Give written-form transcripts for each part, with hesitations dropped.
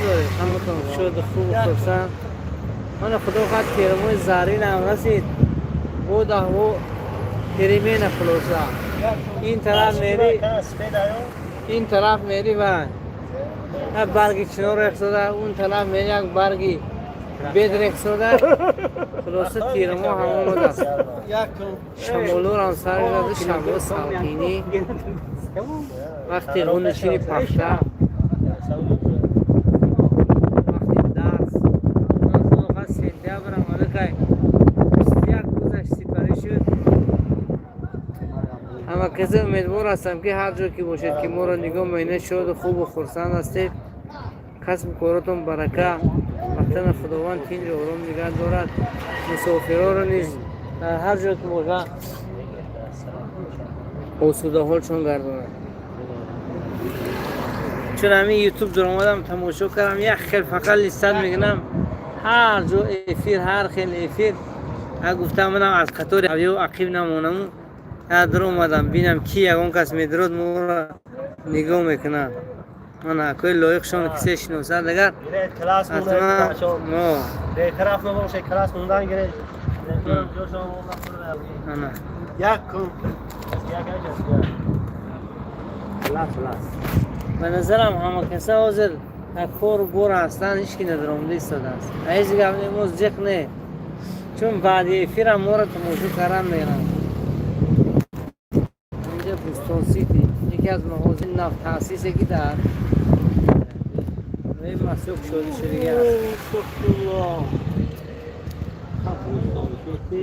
Доред, ҳаматон шоду, хубу хурсанд. Мана, худо хоҳад, терамои заринам расид, бо даҳво перемена. Хулоса, ин тараф мери, ин тараф мери ва як барги чинор рехсода, он тараф мери, як барги бед рехсода. Хулоса, тирамо ҳамон аст, шамолурам сар зада, шамол салқинӣ, вақти ғуннишини пахта, вақти дарс. Худо хоҳад, сентябрам аллакай 21 рӯзаш сипарӣ шуд. Ҳама касе, умедвор ҳастам, ки ҳар ҷо ки бошед, ки моро нигоҳ мекунед, шоду, хубу хурсанд ҳастед, касбу коротон барака, ватана Худованд тинҷу ором нигаҳ дорад, мусофироро низ дар ҳар ҷо ки бошанд, осудаҳолшон гардонад. Чун ҳамин Ютуб дуромадам, тамошо кардам, як хел фақат листать мекунам, ҳар ҷо эфир, ҳар хел эфир. Гуфтам, манам аз қатори авё ақиб намонаму як дуромадам, бинам, ки ягон кас медурод, моро нигоҳ мекунад. Мана, акои лоиқшон кисе шиносад агар. Бетараф набоше, класс мондан гиред. Ана. Як кун. Як. Класс, класс. Ба назарам, ҳама каса ҳозир дар кору бор ҳастанд, ҳеч ки надаромада истодааст. Ҳеҷ гап не, мо зиқ не, чун баъди эфирам моро тамошо кардан мерам. Инҷа Бустон Сити, яке аз мағозаи навтаъсисе, ки дар рои Масёк шоди шудагӣ аст.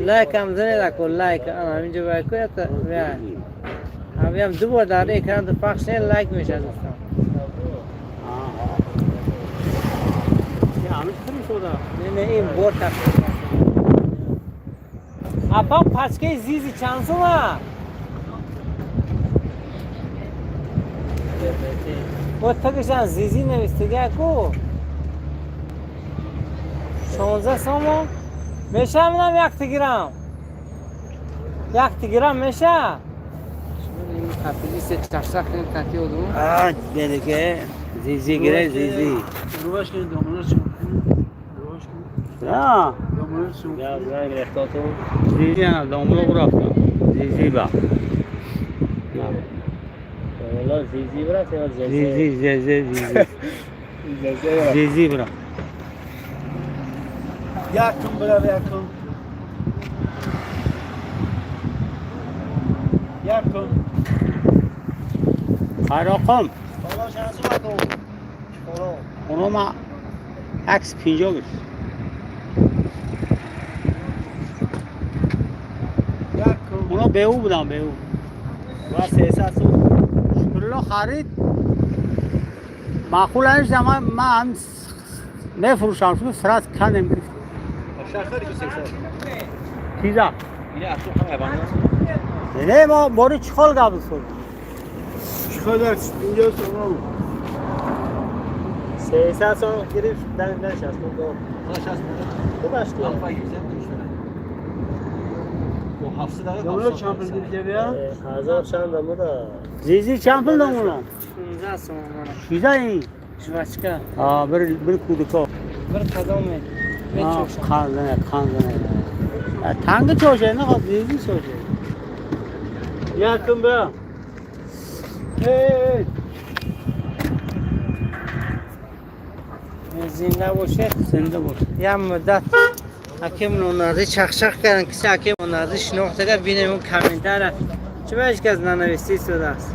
Лайк ам занед, ако лайк ана ҳаминҷо байку ята. Ҳамиам ду бор дар экран пахш не, лайк мешавад, дӯстон. Ҳамин фурӯшода. Не, не, ин бор тақсим. Апа, пачкаи зизи чанд сума? Бо тагишан зизи навистага ку, 16 сомон меша. Минам якта гирам, якта гирам меша. Деке зизи гире, зизи. Руваш кунед, домонаш шумо. Руваш кунед. А, Домонаш шумо. Я знаю, гирефтоту. Зизи ана домло рафта. Зизи ба. Валла, зизи брат, я Зизи, зизи, зизи. Зизи бра. Як кун брав, як кун. Як кун. Хайроқом. Бала шанси бакун. Чикоро? Оно ма акс 50 гирифт. Як кун. Оно беу будам, беу. Ва 300 сум. Шукрулло харид. Маъқул нест, ама ма ҳам мефурӯшам, шуд сраз канем гирифт. Шахари ку 300. Чиза? Ине ату ҳам айван. Не, мо бори чихол гап суд. Чикодар 50 сум. 300 сум гирифт, дан дан 60 дод. Хуб аст. Домло чанд пул гирифти бия? Ҳазор чанд дамуда. Зизи чанд пул домуно? 16 сомон мана. Чиза ин? Жвачка. А, бир бир кудако. Бір қадам мечошам. Қанзане, қанзане. Танги чоше, не ход зизи чоше. Як кун бия. Эй! Зинда бошед. Зинда бош. Як муддат акем нонарди чахчах кардан, киси акем нонарди шинохтага, бинем он комментара, чиба ҳеҷ кас нанависти истодааст.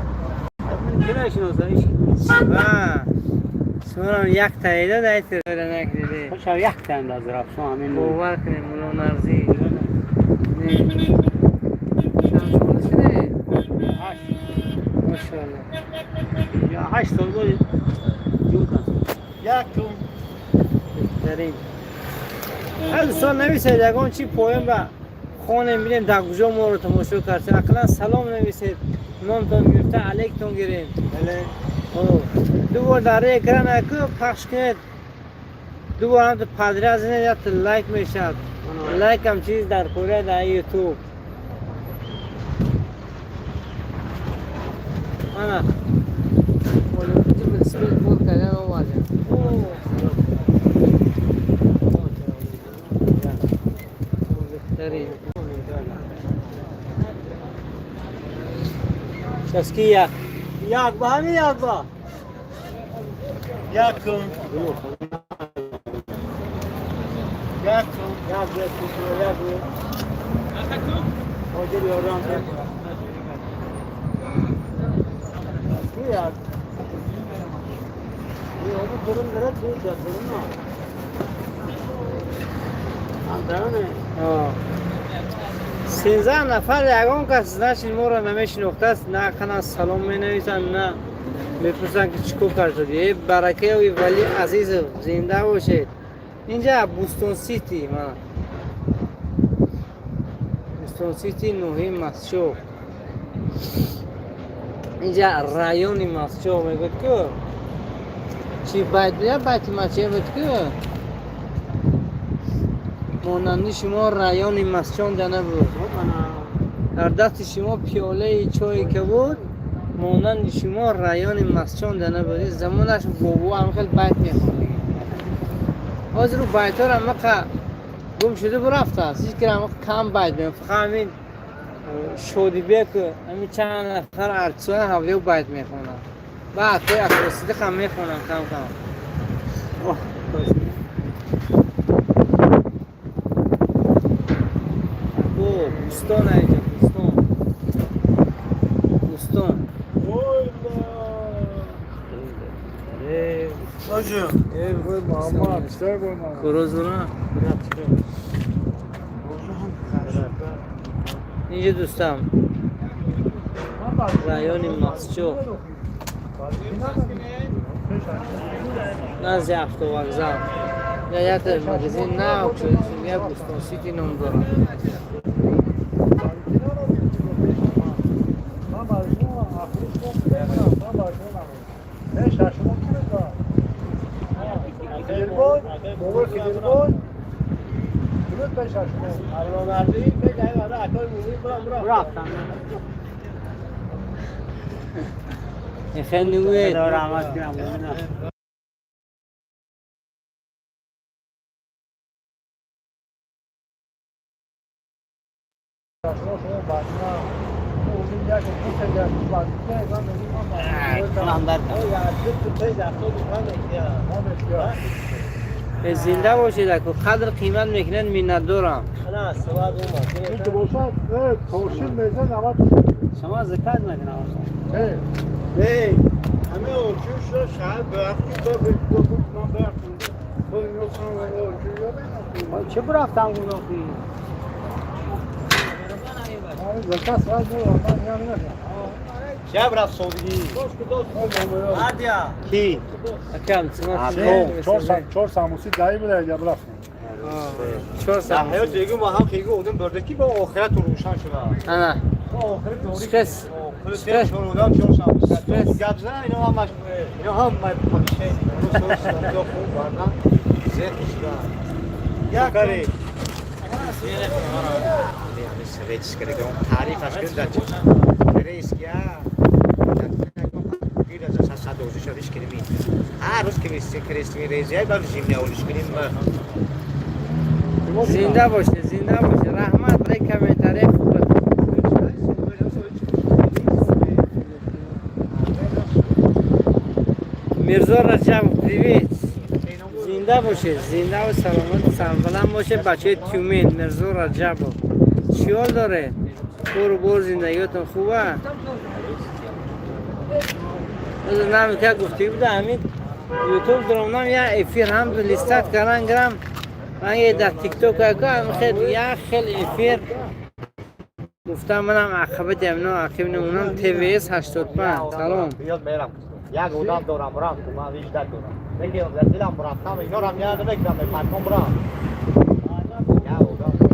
Кира шиноса иш. Ва шуморам як таида дайтира накриде. Хоша як тан аз рафшон ҳамин. Бовар кунед, мулонарзӣ не, чанд сола шуде? 8. Мошоалло. Я 8 сол буд. Ҷун кан. Як кун. Беҳтарин. Ҳар дӯстон, нависед ягон чи поён ба хонем, бинем, дар куҷо моро тамошо кардед. Ақаллан салом нависед, номтон гирифта алейктон гирем. Бале. Ду бор дар экран аку пахш кунед, ду бор ҳамто подряд занед, якта лайк мешавад. Лайкам чиз дар корея, дар Ютуб. Ана велосипед бор кардан овардем. Часки як. Як ба ҳамин як ба. Як кун. Як кун. Як як як. Ҳозир ёрдам як. 13 нафар ягон кас значит моро намешинохтааст, на қана салом менависанд, на мепурсанд ки чӣ кор кардед. Э баракаи Вали Азизов, зинда бошед. Инҷа Бустон Сити, мана Бустон Сити, ноҳияи Мастчоҳ. Инҷа райони Мастчоҳ мегӯяд ку чӣ байт я байти Мастчоҳ буд ку монанди шумо райони Мастчоҳ дана буд. Дар дасти шумо пиёлаи чое ки буд, монанди шумо райони Мастчоҳ дана буд. Замонаш бобо ҳам хел байт мехонд. Ҳозир ӯ байтҳоро ҳамақа гум шуда бурафтааст. Ҳеҷ ки ҳамақа кам байт мехонд. Фақат ҳамин Шодибек ҳамин чанд нафар артистон ҳавлиё байт мехонанд. Баъд тои Акросидиқ ҳам мехонанд кам кам. Бӯстон инҷа, бӯстон. Бӯстон. Курозура. Инҷа дӯстам райони Мастчоҳ, назди автовокзал. Я як магазин нав шуда, я Бӯстон Сити ном дорад. خیلی зинда бошед, ако қадр қимат мекунед, миннатдорам. Шумо закат мекунам. Чӣ бурафтам гуноҳи? Ки? Акам, Чор самуси даи буда я бурафтем. Чор самуси. Ҳаёт дигу ма ҳам хегу одам бурда ки ба охират рӯшан шуда. Ана. Стресс. Стресс. Одам чор самуси. Гап зан ино ҳамаш ино ҳам май помишени. Хуб барна. Зех шуда. Як кари. Таърифаш кун дар Креския. Ҳар рӯз крест мерезия ба зимня олиш кунем. Зинда бошед, зинда бошед. Раҳмат барои комментарияи хубатон. Мирзо Раҷабов, привет. Зинда бошед, зинда ва саломат, сарбаланд бошед. Бачаи Тюмен, Мирзо Раҷабов. Чӣ ҳол доред? Кору бор зиндагиётон хуба? Нам как гуфтӣ буда ҳамин Ютуб даромадам, як эфир ҳам листать кардан гирам. Ман е дар ТикТок як хел эфир гуфтам, манам ақибати амино ақиб намонам. ТВС 85, салом. Як одам дорам, рафту ман виждат дорам. Лекин дар дилам рафтам, инорам яд мекунам, мепарком рам. Як одам.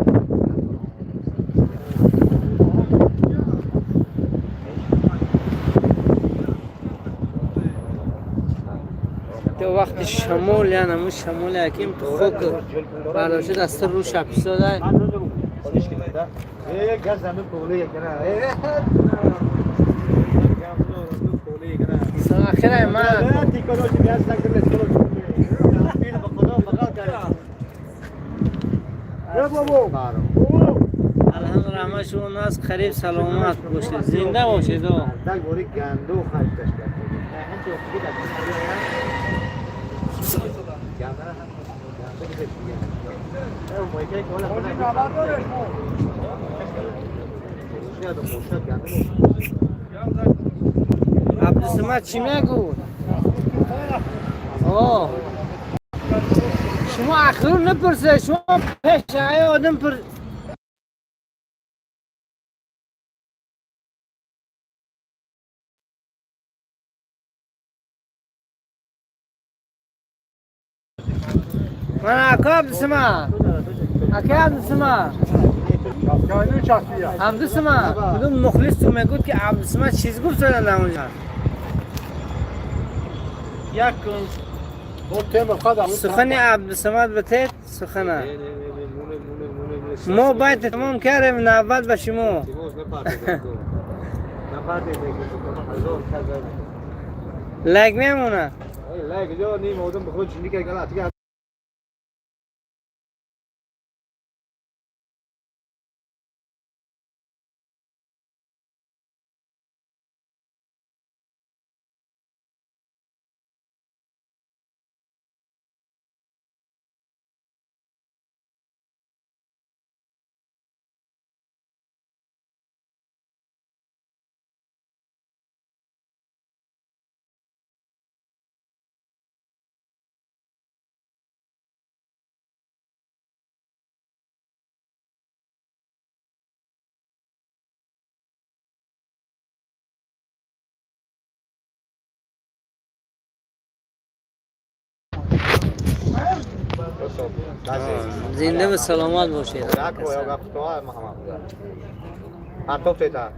То вақти шамол, яна му шамоли ҳаким ту хок бардошта даста рӯ шаписода. Э, газ замин пуле кана. Э, Ахирай ман тикоро газ накард, тикоро. Ба худо фақат кард. Бобо. Алҳамдулилла, ҳамашон аст қариб. Саломат бошед, зинда бошед. Мардак бори гандум харидаш кард. Абдусамад чӣ мегӯ? О, шумо ахиру напурсед, шумо пеш ай одам пур. Ман ака Абдусамад, ака Абдусамад. Абдусамад, кудум мухлис ту мегӯд, ки Абдусамад чиз гуфт зада онҷа. Як кун. Сухани Абдусамад битед сухана. Мо байт тамом кардем, навбат ба шумо. Напардед. Лайк мемона. Лайк ҷо ним одам ба худ ҷинди кард. Зинда ва саломат бошед. Артоф тета.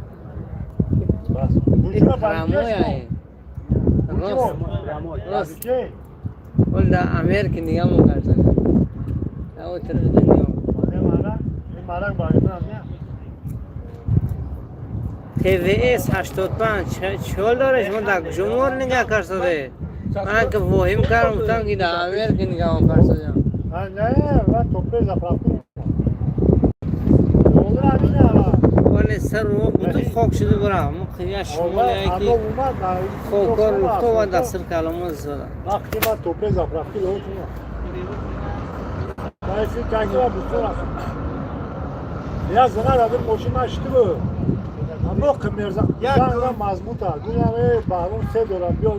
Рамоя рост рост, ол да Америка нига мекардан, о тараф дунё. ТВС 85 чол дореш, мо дар ҷумҳур нигаҳ карсоде. Ман ки воҳим кардам, гуфтам, ки дар Америка нигаҳ карсодем. Не, ва топе заправку. Оне сар мо бутун хок шуда бара. Мо қия шумо яки хокор руфто ва дастр каломо зада. Вақти ма топе заправки лотуна. Найфи каки бутун. Я зана радир мошина шти бу. Аммо қимерза. Я мазмута. Гуям э барон се дорам биё.